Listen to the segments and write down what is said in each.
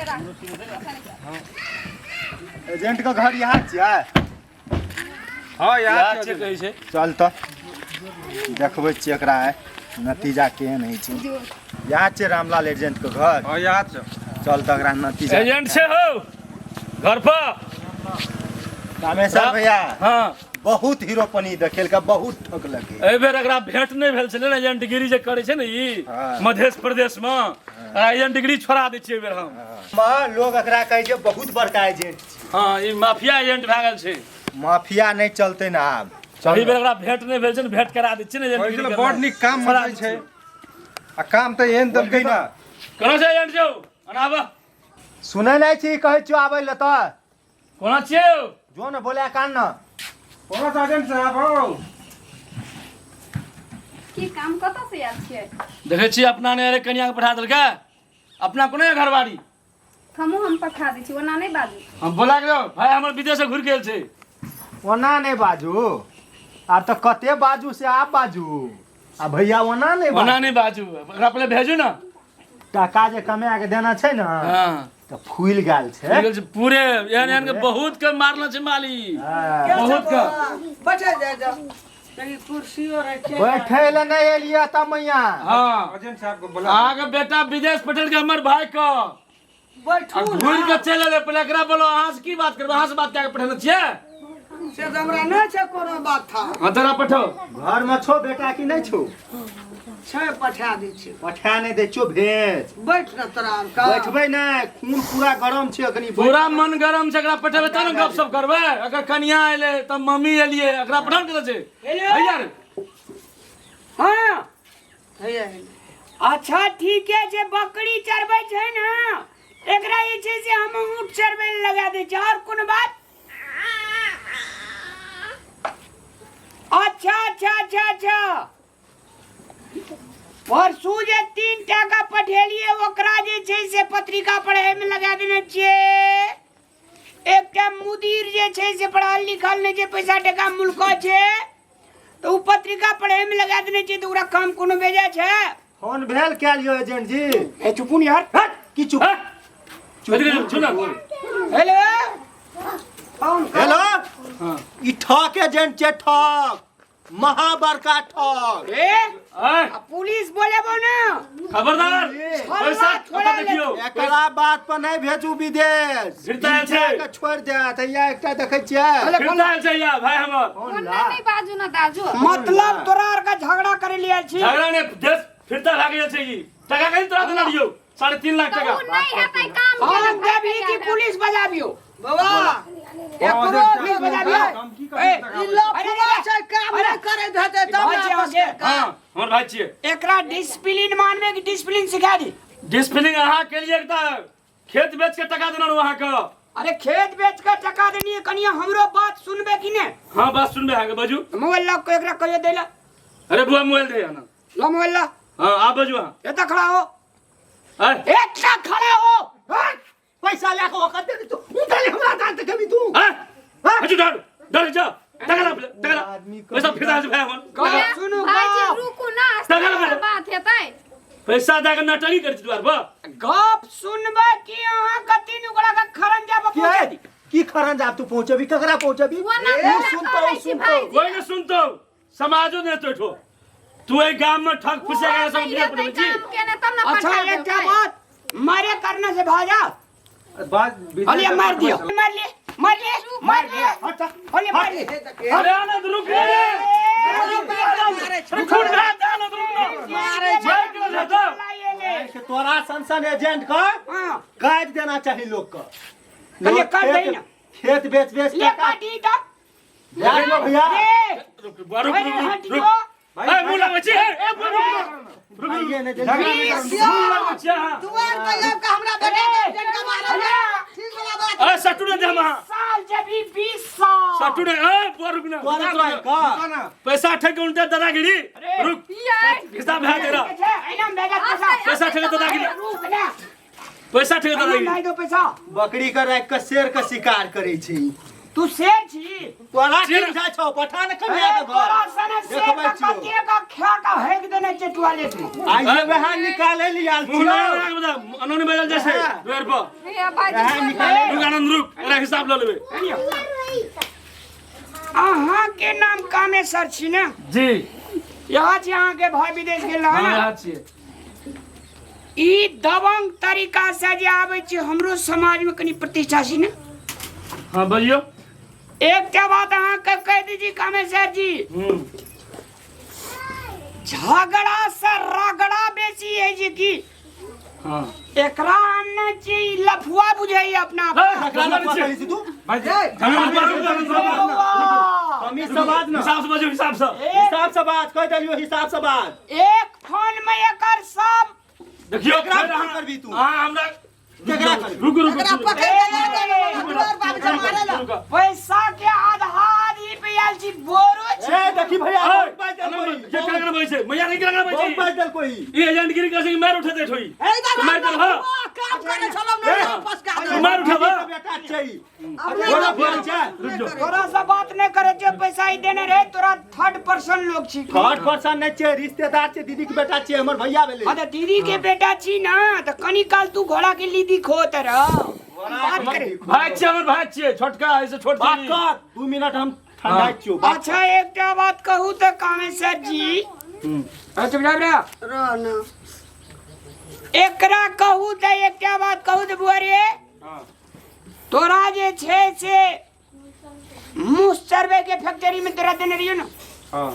राख। एजेंट के घर यहाँ छियै? हँ, इएह यहाँ छै कहै छै। चल तऽ देखबै छियै एकरा आइ नतीजा केहन होइ छै। यहाँ छियै रामलाल एजेंट के घर? हँ, यहाँ छै। चल तऽ एकरा नतीजा। एजेंट छै हौ घर पर? रामेश्वर भैया। हँ। बहुत हीरोपनी देखेलकै, बहुत ठकलकै। एहि बेर एकरा भेंट नहि भेल छलै ने, एजेंटगिरी जे करै छै ने ई। हँ। मध्य प्रदेश मे एजेंटगिरी छोड़ा दै छियै एहि बेर हम। माँ, लोग एकरा कहै छै बहुत बड़का एजेंट छै। हँ, ई माफिया एजेंट भए गेल छै। माफिया नहि चलतै ने आब। एहि बेर एकरा भेंट नहि भेल छै ने, भेंट करा दै छियै ने कहै एजेंटगिरी छलै करनाइ। बड़ नीक काम छोड़ा मचै दै छै छियै। आ काम तऽ एहन देलकै ने। कोना छै एजेंट यौ? अनाब। सुनै नहि छी, कहै छियौ आबै लए तऽ। कोना छियै यौ? जो ने बोले कान न। कोना छै एजेंट साहब हौ? की काम, कतऽ से आयल छियै? देखै छियै अपना ने अरे कनिया के पठा देलकै। अपना कोना यऽ घरवारी? हमहूँ हम पठा दै छी, ओना नहि बाजू। हम बोला के भाई हमर विदेश से घुरि गेल छै। ओना नहि बाजू, आब तऽ कते बाजू से आब बाजू आ भैया ओना नहि ओना बाजू। नहि बाजू, ओकरा पहिले भेजू ने। टाका जे कमा के देना छै ने, हँ, तऽ फूलि गेल छै। फूलि गेल छै पूरे। एहन एहन के बहुत के मारल छै माली। हँ। बहुत के। बैठे जाय जाओ, लेकिन कुर्सियो रखे। बैठे लए नहि एलियै तऽ मैया। हँ। एजेंट साहब के बोला। अहाँके बेटा विदेश पठेलकै हमर भाई के बैठू आ घुरि के चलि एलै। पहिले एकरा बोलो, अहाँ से की बात करबै? अहाँ से बात कए के पठेने छियै? से तऽ हमरा नहि छै कोनो बात था। हँ, तोरा पठाओ। घरमे छौ बेटा कि नहि छौ? छै, पठा दै छियै। पठा नहि दै छियौ, भेज। बैठ ने तोरा आरके। बैठबै नहि, खून पूरा गरम छै अखनी। पूरा मन गरम छै। एकरा पठेबै तब ने गप सप करबै। अगर कनिया एलै तब मम्मी एलियै, एकरा पठाओ ने। कतऽ छै भैया रे? हँ हैया, हैया। अच्छा ठीके छै, बकरी चरबै छै ने, एकरा जे छै से हम ऊँट चरबै लए लगा दै छियै। आओर कोनो बात? अच्छा अच्छा अच्छा अच्छा, परसू जे 3 टाका पठेलियै, ओकरा जे छै से पत्रिका पढ़ैमे लगा देने छियै। एकटा मुदीर जे छै से पढ़ल लिखल नहि छै, पैसा टका मुल्क छै, तऽ ओ पत्रिका पढ़ैमे लगा देने छियै, तऽ ओकरा काम कोनो बेजा छै? फोन भेल कयल यौ एजेंट जी? ए चुपू ने यार। हट, की चुप? कथी कहै छै? सुन। हेलो, फोन कर। हेलो, ई ठक एजेंट छै, ठक, महा बड़का ठक। ए आय, आ पुलिस बोलेबो ना। खबरदार, पैसा छोड़ा कतऽ देखियौ। एकरा बात पर नहि भेजू विदेश। फिरता आयल छै। के छोड़ि देत। हैया एकटा देखै छियै। फिरता आयल छै या भाई हमर। ओना नहि बाजू ने दाजू। मतलब तोरा आर का झगड़ा करे लिया छी? झगड़ा ने, देश फिरता भाग गेल छै। ई टका कहीं तोरा देना दियौ, 3.5 लाख तऽ टका। ओ नहि हेतै काम। हम केलक भाई देबही कि भैया। पुलिस बजाबियो? बाबा, एकरो पुलिस बजाबियो। धमकी ए, ई लफुआ छै, काम नहि करैत हेतै तब भाई ने छै आपस अहाँके। के। हाँ, हमर भाई छियै। एकरा डिसिप्लिन मानबे कि डिसिप्लिन सिखा दी? डिसिप्लिन अहाँ के लिए तऽ खेत बेच के टका देना रहू अहाँके। अरे खेत बेच के टका देनी, कनिया हमरो बात सुनबे कि ने? हाँ, बात सुनबे अहाँके, बाजू। मोबाइल लऽ के एकरा कहियो दै ला। अरे बुआ, मोबाइल दे आना। लो मोबाइल ला। हाँ, आप बाजू अहाँ। एतऽ खड़ा हो। आय। एकटा खड़ा हो। हट, पैसा लए कऽ ओकर दे तू उठल हमरा दान देखेबी तू। आय, हजू डर डर जा, टका ला, टका ला। पैसा फिरता है भाई हमर। गप सुनू। भाईजी। गप रुकू ना। टका ला। बात हेतै। पैसा दे के नाटकी करै छी द्वार पर। गप सुनबे कि अहाँ के तीन गोड़ा के खरंजा पर पहुंचा दी? की खरंजा तू पहुंचेबी? ककरा पहुंचेबी? ओना उ कोना सुनतो, करै उ छी सुनतो। भाईजी? कोई ने सुनतो, समाजो ने तो तू एहि गाम में ठग फुसे के सब नहि दिया हेतै पड़ै छी। काम केने तब ने अच्छा पठा एकटा देबै। बात, मारे करने से भाजा। बात अलिया मार दियो, मार ले, मार ले, मार ले। हट, अलिया मार ले। अरे आनंद, रुक रे, अरे खून भए जा, आनंद रुक ना। मारे मार के जाता। के तोरा सन सन एजेंट के हां काट देना चाही लोग के। कहिए लोग काट खेत- दही ना। खेत बेच बेच ले के काटी तब। जा लियो भैया। ए रुक रुक रुक अरे रुक हट रुक। जो। ए मुंह लगबै छी, ए ए, बुआ, रुक रुक रुक। आइए ने जल्दी। मुंह लगबै छी अहाँ। दुआर पर आबि कऽ हमरा बेटा के एजेंट के मारल ठीक वाला बात। ए सट्टू ने दे हम अहाँ। साल जब भी 20 साल सट्टू ने, ए बुआ रुक ना। तोरा तोरा का पैसा ठक के उनते दादागिरी, रुक। ये हिसाब है तेरा। इनाम भेजा पैसा। पैसा ठके दादागिरी। रुक ना। पैसा ठके इनाम दादागिरी। नहीं दो पैसा। बकरी के राखि के शेर के शिकार करै छै। तू शेर छी तोरा की बुझाइ छौ पठा ने कनिया अरे के घर तोरा सने शेर देखबै का छियौ। कते का खा का हेक देने छै टॉयलेट में आइए वएह निकाले लियाल मुँह छियौ ना ना बता अनोनी बजल जैसे दुआर पर भैया बाजू वएह निकाले रुक आनंद रुक एकरा हिसाब लऽ लेबै अहाँ के नाम कामेश्वर छी ने जी यहाँ छी अहाँ के भाई विदेश गेल रहा हाँ ने यहाँ छियै ई दबंग तरीका से जे आबै छै हमरो समाज में कनी प्रतिष्ठा छी ने हाँ बजियौ एकटा बात अहाँके कहि दै छी कामेश्वर जी हम्म झगड़ा से रगड़ा बेसी है जे की हाँ एकरा आनने छी ई लफुआ बुझैया अपना आप। एकरा लफुआ कहै छी तू आनंद, रुक, आनंद, रुक, रुक। तमीज से बाज ना हिसाब से बजियौ हिसाब से हिसाब से बाज कहि देलियौ हिसाब से बाज एक फोन में एकर सब देखियौ केकरा फेर फोन अहाँ- करबी तू? अहाँ हमरा केकरा करबी? रुक रुक एकरा रुक पकड़ के ले जाओ दुआर बाबू जमा ले रुक पैसा के आधा आधी पे आयल छी बोरो छी ए देखी भैया ओए, बहुत बाज देल आनंद, कोई ये केकरा केकरा बजै छै मैया नहीं केकरा केकरा बजै बहुत छै बाज देल कोई ई एजेंटगिरी करै छै कि मारि उठेतै ठोई ए इधर मारि देल हाँ काम करे छलो ने वापस का दे मारि उठेबा दीदी के बेटा छै अपने बोला बोल छै रुक जाओ तोरा से बात नहीं करे जे पैसा ही देने रहे तोरा थर्ड पर्सन लोग छी थर्ड पर्सन नहि छै रिश्तेदार छै दीदी के बेटा छै हमर भैया भेलै हाँ तो दीदी के बेटा छी ना तो कनी काल तू घोड़ा के लीदी खोत रह बात करे भाई छियै हमर भाई छियै छोटका ऐसे छोट बात छी कर 2 मिनट हम ठंडा छियौ बात अच्छा एकटा बात कहू तो कामेश्वर जी अरे चुप जा रे रह ना एकरा कहू तो एकटा बात कहू तो बुआ रे तोरा जे छै से मुँह चरबे के फैक्ट्री में तोरा देने रहियो ना हाँ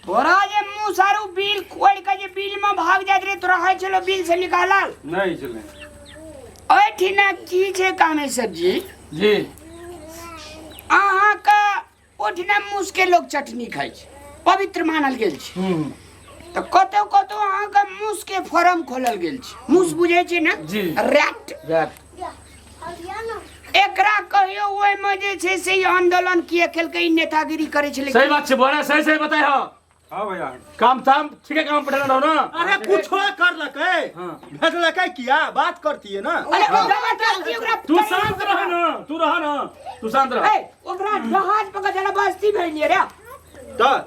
तोरा जे मुँह सारू बिल खोल के जे बिल में भाग जात रहे तोरा होइ छलो बिल से निकालल नहीं चले एहिठिना की छै कामेश्वर जी जी अहाँके ओहिठिना मूस के लोग चटनी खाइ छै पवित्र मानल गेल छै हम्म तऽ कतौ कतौ अहाँके मूस के फार्म खोलल गेल छै मूस बुझै छै ने जी। रैट एकरा कहियो ओहिमे जे छै से ई आंदोलन किए केलकै ई नेतागिरी करै छलै सही बात छै बोरा सही सही बताय हो हाँ भैया काम ताम ठीक है काम पठेने रहो ना अरे कुछो करलकै हाँ। भेजलकै किया बात करतियै ना अरे जबरदस्ती ओकरा तू शांत रह ना तू रह ना तू शांत रह ए, ओकरा जहाज पकड़ जबरदस्ती भेजलियै रे तऽ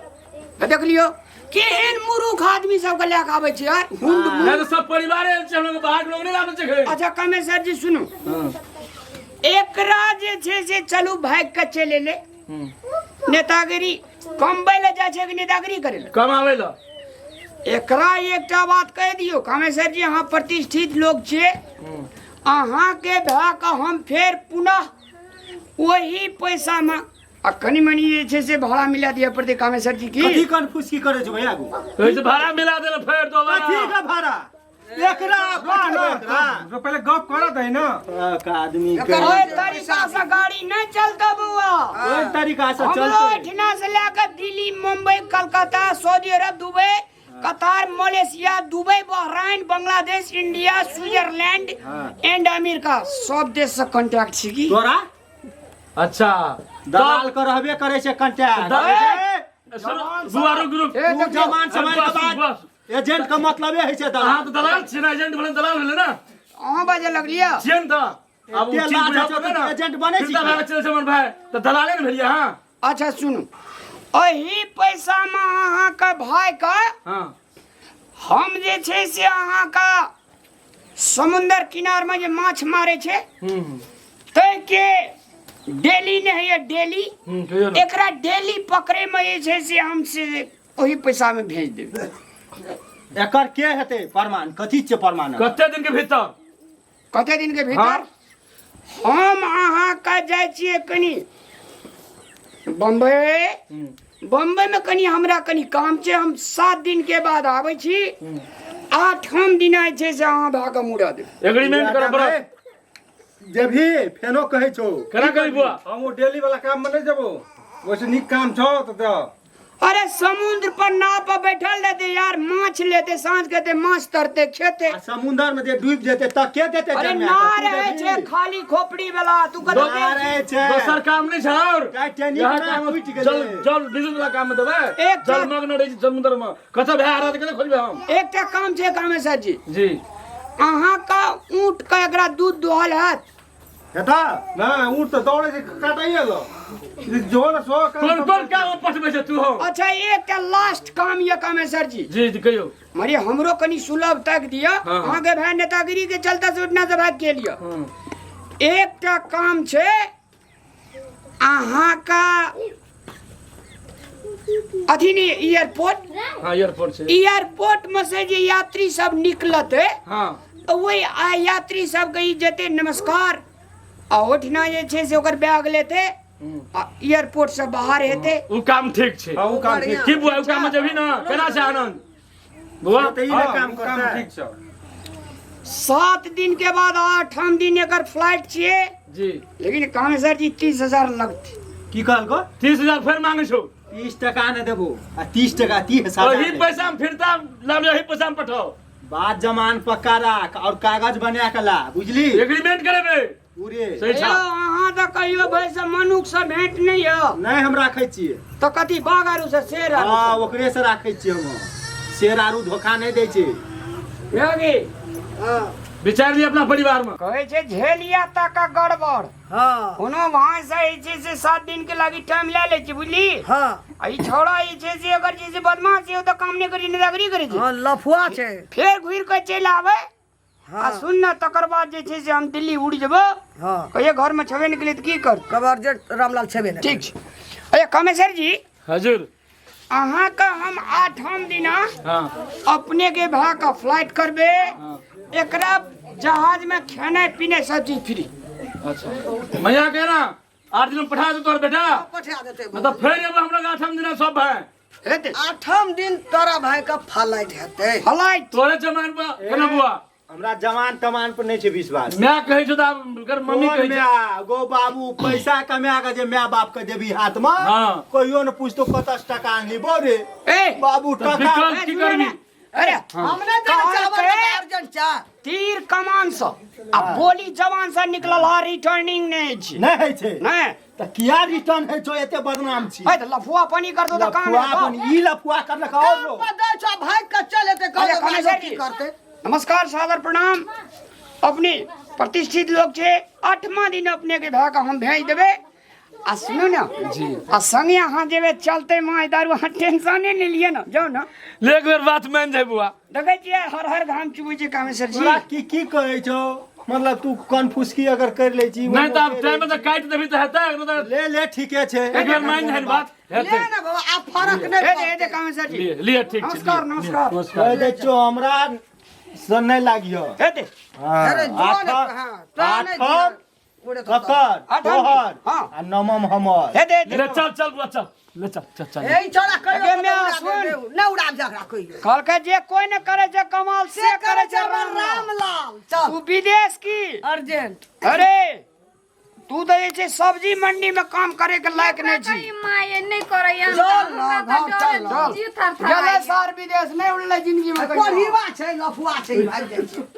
तऽ देख लियौ केहन मुरुख आदमी सबके लए कऽ आबै छै यार हुंड नहीं तो सब परिवार छै हम लोग बाहर के लोग नहीं लाबै छै घर। अच्छा कमेश्वर जी सुनू एकरा जे छै से चलू भागि कऽ चलि एलै नेतागिरी कमबै लए जाइ छै कि नेतागिरी करै लए कमाबै लए एकरा एकटा बात कहि दियौ कामेश्वर जी अहाँ प्रतिष्ठित लोग छियै अहाँके भए कऽ हम फेर पुनः ओही पैसामे आ कनि मनि जे छै से भाड़ा मिला दिअ पड़तै कामेश्वर जी की कथी कन्फ्यूज की करे छौ भैया गो कहै छै भाड़ा मिला देल फेर दोबारा कथी के भाड़ा एकरा पठेबै एकरा तो पहले गप करत है ना एक आदमी के ओहि तरीका से गाड़ी नहि चलतौ बौआ ओहि तरीका से हमरो चलते एहिठिना से लए कऽ Delhi Mumbai Calcutta Saudi Arab Dubai Qatar Malaysia Dubai Bahrain Bangladesh India Switzerland and America सब देश से कॉन्टैक्ट छी की तोरा अच्छा दलाल के रहबे करे छै कंटेक्ट बुआ रुक रुक ए, तू जमान समय के बस, बाद बस। एजेंट के मतलबे होइ छै अहाँ दलाल तऽ दलाल छियै ने एजेंट भेलै दलाल भेलै ने अहाँ बाजऽ लगलियै छियै ने तऽ आब ओ एते चीज लाज बुझा होइ छौ पड़तै तऽ ने एजेंट बनै छी फिरता भए चलै छै हमर भाय तऽ दलाले ने भेलियै अहाँ अच्छा सुनू एहि पैसामे अहाँके भायके हँ हम जे छै से अहाँके समुन्दर किनारमे जे माछ मारै छै हूँ ताहिके डेली नहि होइए डेली हूँ कहियौ ने एकरा डेली पकड़ैमे जे छै से हम से ओहि पैसामे भेज देबै एकर के हेतै प्रमाण कथी छै प्रमाण कते दिन के भीतर कते दिनके भीतर हम अहाँके जाइ छियै कनि बम्बई बम्बईमे कनि हमरा कनि काम छै हम 7 दिन के बाद आबै छी 8म दिन जे छै से अहाँ भए कऽ मुड़ा देब एग्रीमेंट करऽ पड़त जे भी फेनो कहै छौ केना करी बुआ हम वो डेली वाला काम में नहीं जबो वैसे निक काम छौ तो दे अरे समुद्र पर नाव पर बैठल रहते यार माछ लेते साँझ के ते माछ तरते खेते आ समुंदर में जे डूबि जेतै तऽ के देतै अरे जन्मा ना कऽ? तू रहे देबही? छे खाली खोपड़ी वाला तू कतऽ ना रहे छै दोसर काम नहीं छै और टाइटैनिक इएह ना काम टूटि गेलै। जल जल विद्युत वाला काम में देबै एक जलमग्न रहै छै समुद्र में कतऽ भए रहा कतऽ खोजबै हम एकटा काम छै कामेश्वर जी जी अहाँ का ऊँट का एकरा दूध दोहल हैत हेता नहि ऊँट तऽ दौड़े छै काटैए ल जो ने सो कोन कोन काम पठबै छै तू हो अच्छा एकटा लास्ट काम यऽ कामेश्वर जी जी जी कहियौ मरे हमरो कनि सुलभ तक दिअ हाँ। अहाँके भाय नेतागिरी के चलते से उठना से भाग के लिअ हँ। एकटा काम छै अहाँके अथी नहि एयरपोर्ट हाँ एयरपोर्ट छै एयरपोर्ट में से जे यात्री सब निकलते हाँ तऽ ओहि आ यात्री सबके ई जेतै नमस्कार आ ओहिठिना जे छै से ओकर बैग लेतै आ एयरपोर्ट से बाहर हेतै उ काम ठीक छै हाँ उ काम ठीक की बुआ उ काम में जेबही ना केना छै आनंद बुआ तऽ ई हाँ, ने काम उ काम करतै ठीक छौ 7 दिन के बाद 8 दिन एकर फ्लाइट छियै जी लेकिन कामेश्वर जी 30,000 लगतै की कहलको 30,000 फेर मांगे छौ 30 टका ने देबो आ 30 टका 30,000 ओही पैसा में फिरता लाभ ओही पैसा में पठाओ बात जमान पक्का राख और कागज बना के ला बुझली एग्रीमेंट करेबे पूरे सही यौ छा अहाँ तऽ कहियो भाइ से मनुख से भेंट नहि यऽ नहीं हम राखै छियै तऽ कथी बाघ आरू से शेर आरू हाँ ओकरे से राखै छियै हम शेर आरू धोखा नहीं दै छै योगी हाँ विचार लिय अपना परिवार में कहै छै झेलिया तक गड़बड़ हाँ कोनो वहाँ से जे छै से 7 दिन के लागी टाइम लए लै छै बुझली हाँ आ ई छौड़ा जे छै से अगर जे छै बदमाश छै ओ तऽ काम नहि करी नेतागिरी करै छै हाँ लफुआ छै फेर घुरि कऽ चलि आबै आ हाँ सुन ने तकर बाद जे छै से हम दिल्ली उड़ि जेबो हाँ कहियो घरमे छेबे नहि केलियै तऽ की कर कब अर्जेंट रामलाल छेबे नहि ठीक छै अरे कामेश्वर जी हजूर अहाँके हम 8 दिना हाँ अपने के भाय का फ्लाइट करबे हाँ एकरा जहाज में खेनाइ पीनाइ सब चीज फ्री अच्छा मैया के ना 8 दिन में पठा दे तोहर बेटा पठा देते नहीं तो फेर एबो हमरा 8 दिना सब भाई हेतै 8 दिन तोरा भाई का फ्लाइट हेतै फ्लाइट तोरे जमान पर केना बुआ हमरा जमान तमान पर नहीं छै विश्वास मैं कहै छौ तऽ आब एकर मम्मी कोन कहै छै माय गो बाबू पैसा कमा के जे माय बाप के देबी हाथ में हाँ। कहियो न पूछतो कतऽ से टका आनली बो रे ए बाबू तऽ टका विकल्प की करबी अरे हमने देने चावल कहलकै अर्जेंट चा तीर कमान से आ बोली जवान से निकलल हा रिटर्निंग नहि छै नहीं होइ छै नहि तऽ किया रिटर्न होइ छौ एते बदनाम छी है तऽ लफुआ पानी करतो तऽ काम लफुआ हेतौ। अपन ई लफुआ करलक और काम रो पर दै छौ भाग के चल एते अरे कहलो कामेश्वर की जी। करते नमस्कार सादर प्रणाम अपने प्रतिष्ठित लोग छै 8वां दिन अपने के भाय के हम भेज देबै आ सुनू ने जी आ संगे अहाँ जेबै चलते माय दारू अहाँ टेंशने नहि लिअ ने जाउ ने ले एक बेर बात मान जाय बुआ देखै छियै हर हर घाम चुबै छै कामेश्वर जी तोरा की की कहै छौ मतलब तू कन्फ्यूज अगर कर लै छी नहीं तऽ आब टाइम में तऽ काटि देबही तऽ हेतै नहि तऽ ले ले ठीके छै एक बेर मान जाय बात ले हेतै ने बाबा आब फरक नहि हे दे हे दे पड़तै। कामेश्वर जी लिए लिए ठीक छै नमस्कार, लिए, नमस्कार। लिए, नमस्कार कहि दै छियौ हमरा से नहि लागियो हे दे अरे जो ने हाँ तोरा नहि आठम उड़े तो ककर आठम तोहर हाँ। आ नमम हमर हे दे दे ले चल चल बुआ चल ले चल चल चल ए छोड़ा कहियो अगे कतौ म्या, उड़ा सुन। देबै, नहि उड़ा झगड़ा कहियो कहलकै जे कोई न करे छै कमाल से करे छै राम रामलाल चल तू विदेश की अर्जेंट अरे तू तऽ जे छै सब्जी मंडी में काम करे के लायक नहीं छी कही माय नहि करैया चल ना, घर चल ना। जीव थर गेलै सार विदेश नहीं उड़लै जिंदगी में कहियो। कोढ़ीवा छै लफुआ छै भागि जाइ छै